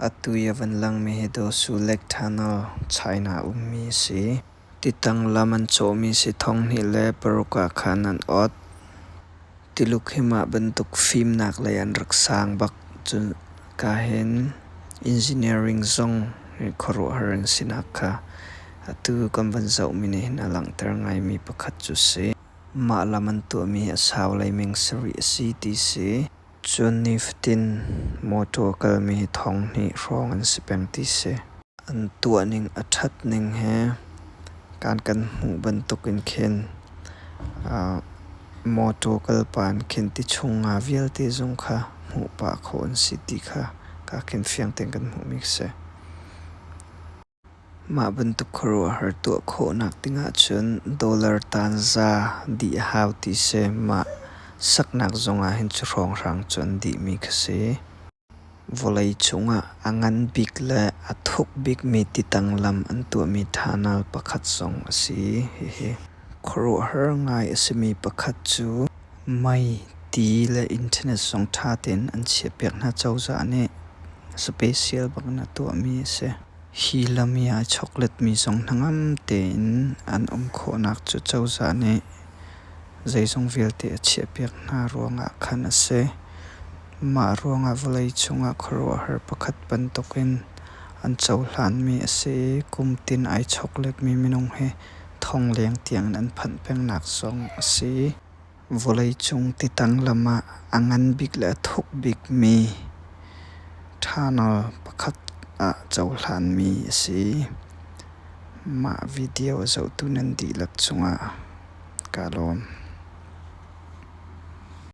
Atu i a van langmi hi Daw Su Lake Tunnel, China ummi a si. Titang lam an cawhmi si 2006 ah khan an ot. Tuluk hi mah bantuk fimnak lei an rak sang bak. Cun ka hin engineering zong khuaruahhar an sinak kha atu kan van zohmi nih hin a langhter ngaimi pakhat cu si. Mah lam an tuahmi hi a sau lei meng sarih a si ti si. Cun nifatin mawtaw a kalmi hi 2000 hrawng an si peng ti si. An tuahning a ṭhatning he kan kan hmuh bantukin khin mawtaw kal pah in khin tichung nga vialte zong kha hmuh pah khawh an si ti kha ka khin fiang tein kan hmuhmi a si. Mah bantuk khuaruahhar tuah khawhnak dingah cun dollar tanza dih a hau ti si. Mah saknak zongah hin cu hrawnghrang cu an dihmi kha si. Vawleicung ah a ngan bik le a thuk bikmi titang lam an tuahmi tunnel pakhat zong a si. Hihi khuaruahhar ngai a simi pakhat cu mei, ti le internet zong ṭha tein an chiahpiak hna cozah nih special bak in a tuahmi a si. Hi lam i ai chawkletmi zong hnangam tein an um khawhnak cu cozah nih zeizong vialte a chiahpiak hna ruangah khan a si. Mah ruangah vawleicung ah khuaruahhar pakhat bantukin an cohlanmi a si i kumtin ai chawkletmi minung hi thong leng tiangin an phanh pengnak zong a si. Vawleicung titang lam ah a ngan bik le a thuk bikmi tunnel pakhat ah cohlanmi a si. Mah video a zohtu nan dihlak cungah kaa lawm.